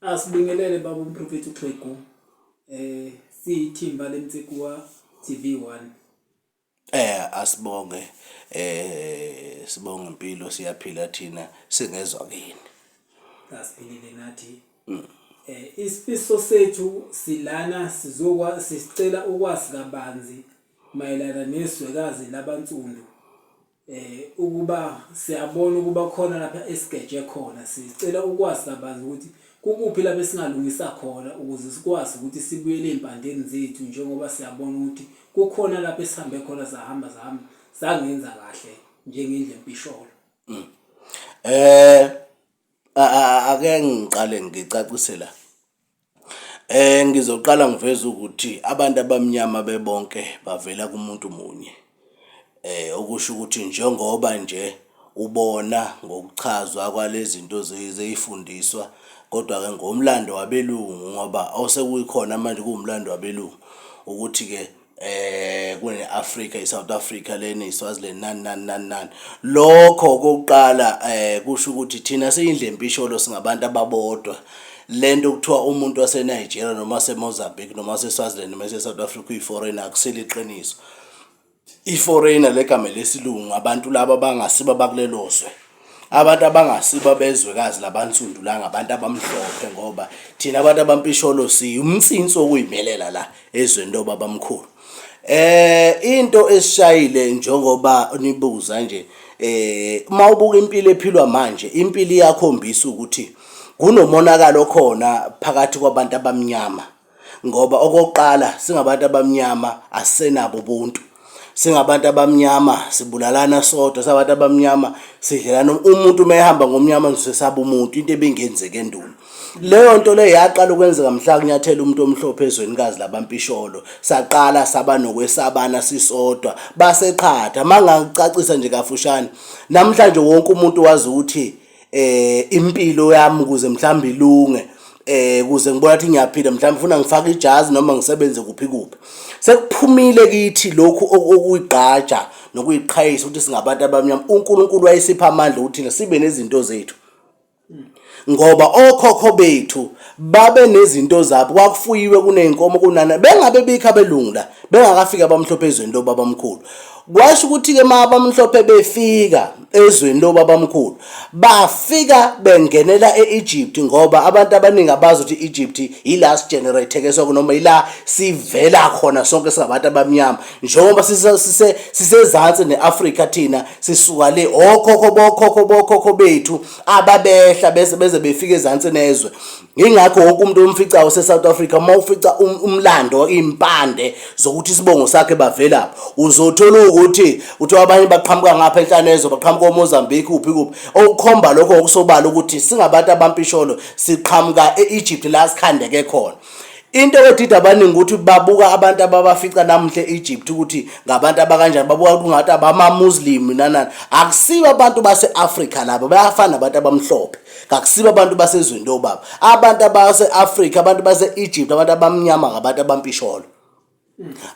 Asibingelele baba umprofethi uXhegu. Siyithimba leMtsekuwa TV1. Asibonge sibonge impilo siyaphila thina singezwa kini. Asiphilile nathi. Isifiso sethu silana sizokwa sicela ukwazi kabanzi mayelana nezwekazi labansundu. Ukuba siyabona ukuba khona lapha esigeje khona, sicela ukwazi kabanzi ukuthi kukuphi lapho esingalungisa khona ukuze sikwazi ukuthi sibuyele ey'mpandeni zethu njengoba siyabona ukuthi kukhona lapho esihambe khona sahamba sahamba sangenza kahle njengendlu empisholo. Ake ngiqale ngicacise la. Ngizoqala ngiveze ukuthi abantu abamnyama bebonke bavela kumuntu munye. Okusho ukuthi njengoba nje ubona ngokuchazwa kwale zinto zey'fundiswa, kodwa-ke ngomlando wabelungu ngoba osekuyikhona manje kuwumlando wabelungu ukuthi-ke kune-Afrika i-South Africa lena i-Swaziland nani nani nani nani lokho okokuqala kusho ukuthi thina siyindlu empisholo singabantu ababodwa lento kuthiwa umuntu waseNigeria noma waseMozambique noma waseSwaziland noma eseSouth Africa uyi-foreigner akusilo iqiniso. I-foreigner legama lesilungu abantu laba abangasibo abakulelo zwe. Abantu abangasibo abezwekazi labansundu la ngabantu abamhlophe ngoba thina abantu abampisholo siyumnsinsi wokuyimelela la ezweni lobabamkhulu. Into esishayile njengoba nibuza nje uma ubuka impilo ephilwa manje impilo iyakhombisa ukuthi kunomonakalo okhona phakathi kwabantu abamnyama. Ngoba okokuqala singabantu abamnyama asisenabo ubuntu. Singabantu abamnyama sibulalana sodwa, singabantu abamnyama sidlelana umuntu uma ehamba ngomnyama nje usesaba umuntu, into ebingenzeki endulo. Leyo nto leyo yaqala ukwenzeka mhla kunyathela umuntu omhlophe ezwenikazi labampisholo. Saqala saba nokwesabana sisodwa, baseqhatha. Uma ngingacacisa nje kafushane, namhlanje wonke umuntu wazi ukuthi impilo yami ukuze mhlawumbe ilunge ukuze ngibona ukuthi ngiyaphila mhlawumbe funa ngifake ijazi noma ngisebenze kuphi kuphi sekuphumile kithi lokhu okuyigqaja nokuyiqhayisa ukuthi singabantu abamnyama uNkulunkulu wayesipha amandla ukuthi thina sibe nezinto zethu ngoba okhokho bethu babe nezinto zabo kwakufuyiwe kuney'nkomo kunana bengabe bikho abelungu la bengakafiki abamhlophe ezweni lobabamkhulu kwasho ukuthi-ke uma abamhlophe befika ezweni lobabamkhulu bafika bengenela e-Egypt ngoba abantu abaningi abazi ukuthi i-Egypt ila sigenerate-ke sonke noma ila sivela khona sonke singabantu abamnyama njengoba sisezansi ne-Afrika thina sisuka le okhokho bokhokho bokhokho bethu ababehla bese beze befika ezansi nezwe. Yingakho wonke umuntu omficayo ose-South Africa uma ufica umlando iy'mpande zokuthi isibongo sakhe bavelaphi uzothola ukuthi kuthiwa abanye baqhamuka ngapha enhlanezwe baqhamuka oMozambique kuphi kuphi okukhomba lokho okusobala ukuthi singabantu abampisholo siqhamuka e-Egypt la sikhandeke khona. Into edida abaningi ukuthi babuka abantu ababafica namuhla e-Egypt ukuthi ngabantu abakanjani babuka kungathi abama-Muslim nanani akusibo abantu base-Afrika laba bayafana nabantu abamhlophe kakusibo abantu basezweni lobaba abantu abase-Afrika abantu base-Egypt abantu abamnyama ngabantu abampisholo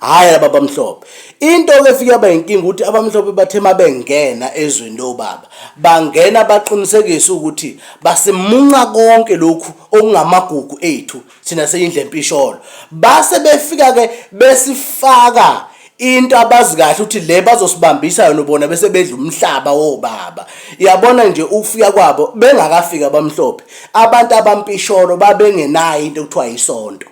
hhayi laba abamhlophe into ke efike yaba inkinga ukuthi abamhlophe bathe mabengena ezweni lobaba bangena baqinisekisa ukuthi basimunca konke lokhu okungamagugu ethu thina seyindle empisholo base befika ke besifaka into abazi kahle ukuthi le bazosibambisa yona bona bese bedla umhlaba wobaba yabona nje ukufika kwabo bengakafika abamhlophe abantu abampisholo babengenayo into ekuthiwa isonto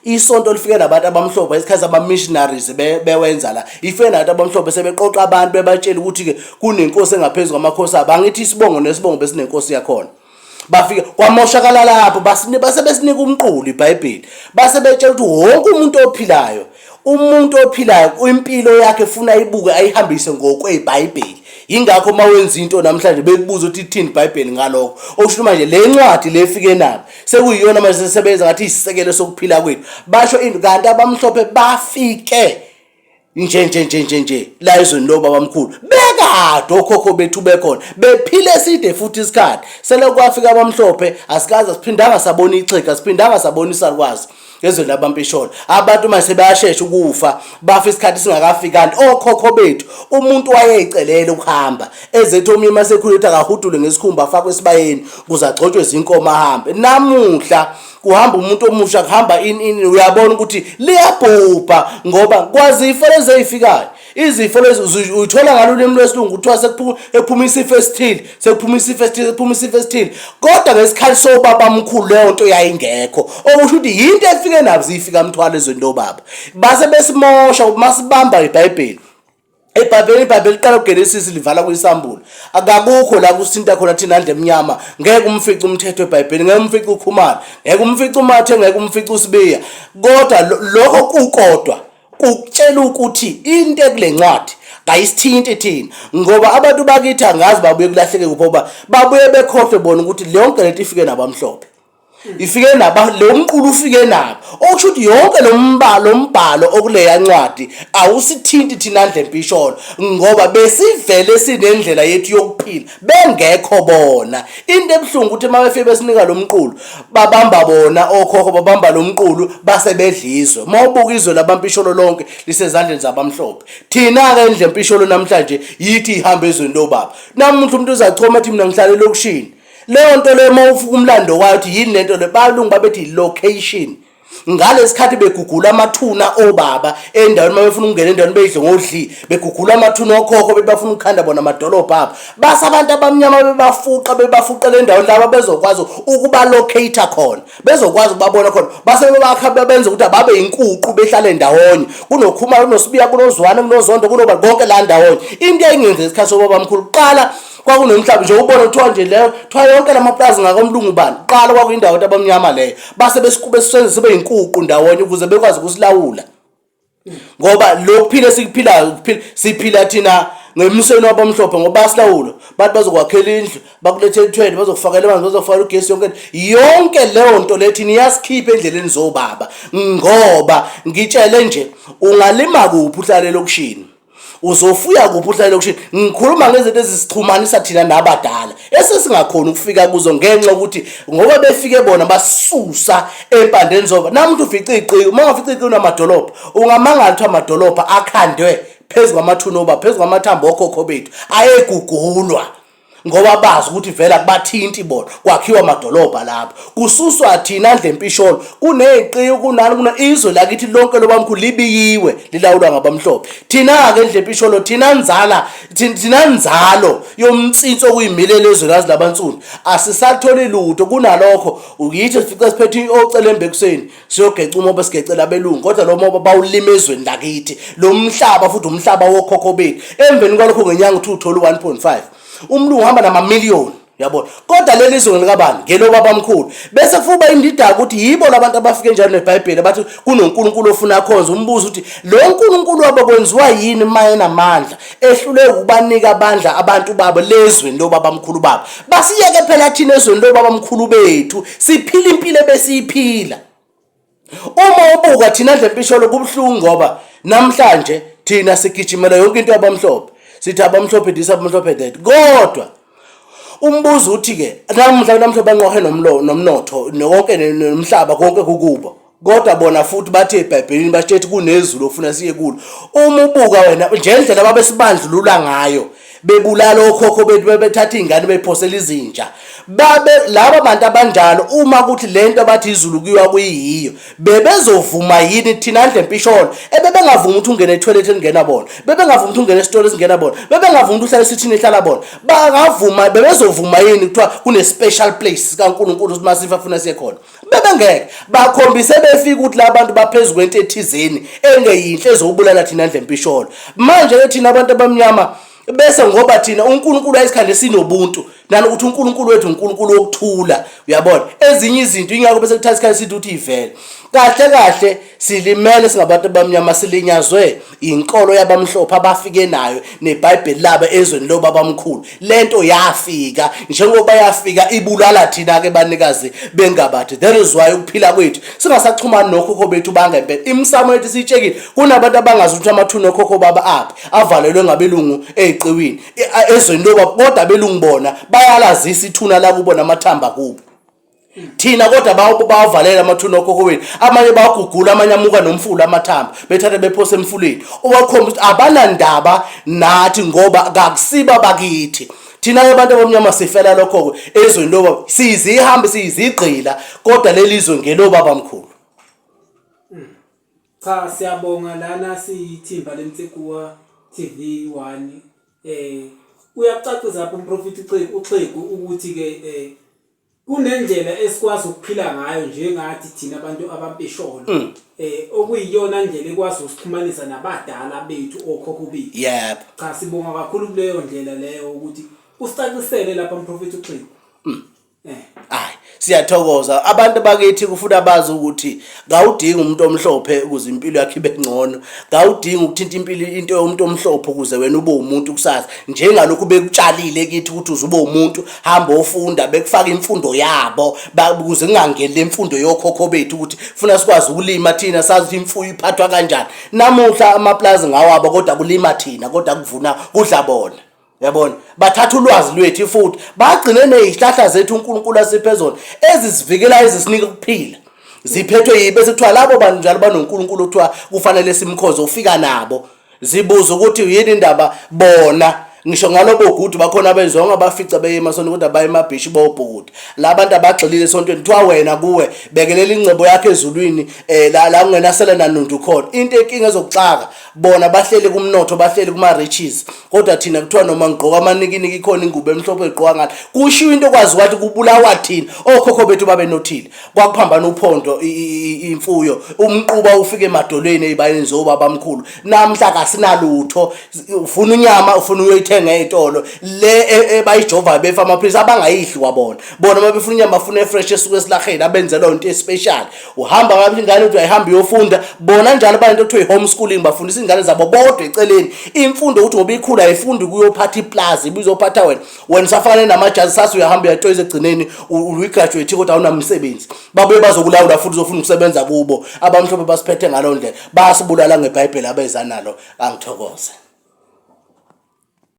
isonto lifike nabantu abamhlophe isikhathi sama-missionaries bewenza la ifike nabantu abamhlophe sebeqoqa abantu bebatshela ukuthi-ke kunenkosi engaphezu kwamakhosi abo angithi isibongo nesibongo besinenkosi yakhona bafike kwamoshakala lapho base besinika umqulu iBhayibheli base betshela ukuthi wonke umuntu ophilayo umuntu ophilayo impilo yakhe funa ibuke ayihambise ngokweBhayibheli yingakho uma wenza into namhlanje bekubuza ukuthi ithini iBhayibheli ngalokho okusho manje le ncwadi le efike nabo sekuyiyona manje sesebenza ngathi isisekelo sokuphila kwethu basho into kanti abamhlophe bafike. Nje nje nje nje nje la ezweni lobabamkhulu bekade okhokho bethu bekhona bephile eside futhi isikhathi sele kwafika abamhlophe asikaze siphindanga sabona ixhega siphindanga sabona isalukwazi ezweni labampisholo. Abantu manje sebayashesha ukufa, bafa isikhathi singakafiki kanti okhokho bethu umuntu wayeyicelela ukuhamba ezethi omunye uma sekhulile ukuthi akahudule ngesikhumba afakwe esibayeni ukuze agcotshwe izinkomo ahambe. Namuhla kuhamba umuntu omusha kuhamba ini ini uyabona ukuthi liyabhubha ngoba kwazifo lezi ey'fikayo. Izifo lezi uyithola ngalo ulimi lwesilungu kuthiwa sekuphuma isifo esithile, sekuphuma isifo esithile, sekuphuma isifo esithile. Kodwa ngesikhathi sobabamkhulu leyo nto yayingekho. Okusho ukuthi yinto efike nabo ziyifika mthwalo ezweni lobaba. Base besimosha uma sibamba iBhayibheli. EBhayibhelini iBhayibheli liqala kuGenesisi livala kwiSambulo. Akakukho la kusithinta khona thina ndlu emnyama. Ngeke umfice umthetho eBhayibhelini, ngeke umfice uKhumalo, ngeke umfice uMathe, ngeke umfice uSibiya. Kodwa lokho kukodwa kukutshela ukuthi into ekule ncwadi kayisithinti thina ngoba abantu bakithi angazi babuye kulahleke kuphi ngoba babuye bekhohlwe bona ukuthi yonke lento ifike nabamhlophe ifike naba lo mqulu ufike nabo okusho ukuthi yonke lo mbalo umbhalo okuleya ncwadi awusithinti thina ndlempisholo ngoba besivele sinendlela yethu yokuphila bengekho bona. Into ebuhlungu ukuthi uma befike besinika lo mqulu babamba bona okhokho babamba lo mqulu base bedla izwe. Uma ubuka izwe labampisholo lonke lisezandleni zabamhlophe. Thina-ke endle empisholo namhlanje yithi ihamba ezweni lobaba. Namuhla umuntu uzachoma athi mina ngihlala elokishini. Leyo nto leyo uma ufuka umlando wayo ukuthi yini lento le balungu babethi location. Ngalesikhathi begugula amathuna obaba endaweni uma befuna ukungena endaweni beyidle ngodli begugula amathuna okhokho bethi bafuna ukukhanda bona amadolobha abo base abantu abamnyama bebafuqa bebafuqela endaweni laba bezokwazi ukubalocate khona bezokwazi ukubabona khona base bebakha benza ukuthi ababe inkuqu behlale ndawonye kunokhumalo kunosibiya kunozwane kunozondo kunoba konke la ndawonye into eyayingenza isikhathi sobabamkhulu kuqala Kwakunomhlaba nje ubona kuthiwa nje leyo kuthiwa yonke lamaplazi ngakomlungu bani qala kwakuyindawo abantu abamnyama leyo base besenza sibe yinkuqu ndawonye ukuze bekwazi ukusilawula ngoba lokuphila esikuphilayo ukuphila siphila thina ngemsweni wabamhlophe ngoba basilawula bathi bazokwakhela indlu bakulethela ithwele bazokufakela amanzi bazokufakela ugesi yonke yonke leyo nto lethi niyasikhipha endleleni zobaba ngoba ngitshele nje ungalima kuphi uhlale elokishini Uzofuya kuphi uhlale elokishini? Ngikhuluma ngezinto ezisixhumanisa thina nabadala esesingakhoni ukufika kuzo ngenxa yokuthi ngoba befike bona basusa empandeni zoba. Namuntu ufica iziqiwi, uma ungafica iziqiwi namadolobha, ungamangala ukuthi amadolobha akhandwe phezu kwamathuna oba phezu kwamathambo okhokho bethu ayegugulwa. Ngoba bazi ukuthi vele akubathinti bona kwakhiwa amadolobha lapho kususwa thina ndlempisholo kuneziqiwi kunani kuna izwe lakithi lonke lobamkhulu libiyiwe lilawulwa ngabamhlophe thina-ke ndlempisholo thina nzala thina nzalo yomnsinsi okuyimilela ezwekazi labansundu asisatholi lutho kunalokho yithi sifice siphethe ocelembe ekuseni siyogeca umoba sigecela abelungu kodwa lo moba bawulima ezweni lakithi lo mhlaba futhi umhlaba wokhokho bethu emveni kwalokho ngenyanga uthi uthola u-1.5 umlungu uhamba namamiliyoni yabona kodwa leli zwe likabani ngelobabamkhulu bese kufuba indidaka ukuthi yibo labantu abafike njalo nebhayibheli abathi kunoNkulunkulu ofuna akhonze umbuzo ukuthi lo nkulunkulu wabo kwenziwa yini uma enamandla ehluleke ukubanika abandla abantu babo lezweni lobabamkhulu babo basiyeke phela thina ezweni lobabamkhulu bethu siphila impilo ebesiyiphila uma ubuka thina ndlempisholo kubuhlungu ngoba namhlanje thina sigijimela yonke into yabamhlophe sithi abamhlophe this abamhlophe that kodwa umbuzo uthi ke namuhla namhlanje banqohe nomnotho nonke nomhlaba konke kukubo kodwa bona futhi bathi eBhayibhelini basitshethi kunezulu ofuna siye kulo uma ubuka wena nje indlela babesibandlulula ngayo bebulala okhokho bethu bebethatha iy'ngane bephosela izinja babe laba bantu abanjalo uma kuthi le nto abathi izulu kuyiwa kuyiyiyo bebezovuma yini thina ndle mpisholo ebebengavumi ukuthi ungene ethoyilethi elingena bona bebengavumi ukuthi ungene esitolo esingena bona bebengavumi ukuthi uhlale esithini ehlala bona bangavuma bebezovuma yini kuthiwa kune-special place sikankulunkulu ukuthi masifa funa siye khona Bebengeke bakhombise befika ukuthi labantu baphezu kwento ethizeni engeyinhle ezobulala thina ndlempisholo. Manje ke thina abantu abamnyama bese ngoba thina uNkulunkulu ayisikhande sinobuntu. Nanokuthi uNkulunkulu wethu uNkulunkulu wokuthula, uyabona. Ezinye izinto ingakho bese kuthatha isikhathi eside ukuthi ivele. Kahle kahle silimele singabantu abamnyama silinyazwe inkolo yabamhlophe abafike nayo neBhayibheli labo ezweni lobabamkhulu. Lento yafika njengoba yafika ibulala thina ke banikazi bengabathi. That is why ukuphila kwethu singasaxhumani nokhokho bethu bangempela. Imisamo yethu siyitshekile. Kunabantu abangazi ukuthi amathuna okhokho baba aphi, avalelwe ngabelungu eziqiwini ezweni lobaba, kodwa abelungu bona bayalazisa ithuna lakubo namathamba kubo. Thina kodwa bawavalela amathuna okhokho wethu, amanye bawagugula, amanye amuka nomfula amathambo, bethatha bephose emfuleni. Owakhomba ukuthi abanandaba nathi ngoba kakusiba bakithi. Thina-ke abantu abamnyama sifela lokho-ke ezweni lobaba, siyizihambi, siyizigqila, kodwa leli zwe ngelobabamkhulu. Cha siyabonga lana siyithimba leMtsekuwa TV 1 eh uyacacisa lapho umprofeti uXhegu ukuthi ke eh kunendlela esikwazi ukuphila ngayo njengathi thina abantu abampisholo mm. eh okuyiyona ndlela ekwazi usixhumanisa nabadala bethu okhokho bethu yebo cha sibonga kakhulu kuleyo ndlela leyo ukuthi usicacisele lapha umprofeti uXhegu mm. Ay, siyathokoza. Abantu bakithi kufuna bazi ukuthi kawudingi umuntu omhlophe ukuze impilo yakhe ibe ngcono. Kawudingi ukuthinta impilo into yomuntu omhlophe ukuze wena ube umuntu kusasa. Njengalokhu bekutshalile kithi ukuthi uze ube umuntu, hamba ofunda, bekufaka imfundo yabo ukuze kungangeni le mfundo yokhokho bethu ukuthi funa sikwazi ukulima thina sazi ukuthi imfuyo iphathwa kanjani. Namuhla amaplazi ngawabo kodwa kulima thina kodwa kuvuna kudla bona. Yabona, bathatha ulwazi lwethu futhi bagcine nezihlahla zethu uNkulunkulu asiphe zona ezisivikelayo ezisinika ukuphila. Ziphethwe yibe sekuthiwa labo bantu njalo banoNkulunkulu okuthiwa kufanele simkhoze ufika nabo. Zibuza ukuthi yini indaba bona ngisho ngalobo gudu bakhona abenziwa ungabafica beye emasontweni kodwa baye emabhishi bobhukuda. La bantu abagxilile esontweni kuthiwa wena kuwe bekelela ingcebo yakho ezulwini eh la la ungenasele nanundu khona. Into enkinga ezokuxaka bona bahleli kumnotho bahleli kuma-riches kodwa thina kuthiwa noma ngigqoka amanikiniki ikhona ingubo emhlophe egqoka ngathi kushiwo into okwazi wathi kubulawa thina okhokho bethu babenothile kwakuphambana uphondo imfuyo umquba ufike emadolweni ezibayeni zobabamkhulu namhla kasinalutho ufuna inyama ufuna uyoyithenga ezitolo le e, ebayijovayo befa amaphilisi abangayidli kwabona bona uma befuna inyama bafuna efresh esuke esilaheni abenzelwa into especial uhamba ngabe ingane uthi uyayihamba uyofunda bona njalo banento okuthiwa i-homeschooling bafundisa iy'ngane zabo bodwa eceleni imfundo ukuthi ngoba ikhula ayifundi kuyophatha iplazi ibizophatha wena wena usafakane namajazi sase uyahamba uyatoyiza ekugcineni uyigraduate kodwa awunamsebenzi babuye bazokulawula futhi uzofuna ukusebenza kubo abamhlophe basiphethe ngalowo ndlela basibulala ngebhayibheli abeza nalo angithokoze.